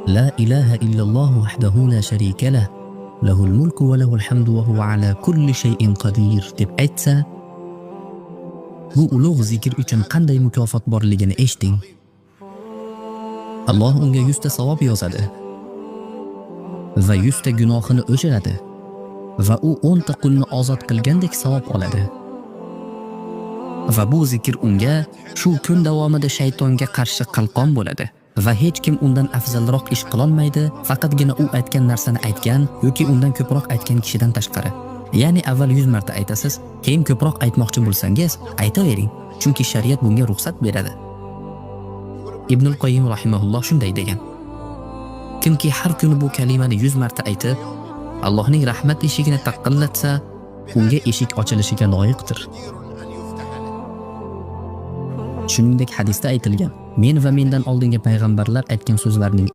La ilaha illalloh vahdahu la sharika lah, lahul mulku va lahul hamdu va huva ala kulli shay'in qodir deb aytsa, bu ulug' zikr uchun qanday mukofot borligini eshiting. Alloh unga 100 ta savob yozadi va 100 ta gunohini o'chiradi va u 10 ta qulni ozod qilgandek savob oladi. Va bu zikr unga shu kun davomida shaytonga qarshi qalqon bo'ladi va hech kim undan afzalroq ish qilolmaydi, faqatgina u aytgan narsani aytgan yoki undan ko'proq aytgan kishidan tashqari. Ya'ni avval 100 marta aytasiz, keyin ko'proq aytmoqchi bo'lsangiz, aytavering, chunki shariat bunga ruxsat beradi. Ibnul Qoyyim rahimahulloh shunday degan: Kimki har kuni bu kalimani 100 marta aytib, Allohning rahmat eshigini taqillatsa, unga eshik ochilishiga loyiqdir. Shuningdek hadisda aytilgan: Men va mendan oldingi payg'ambarlar aytgan so'zlarning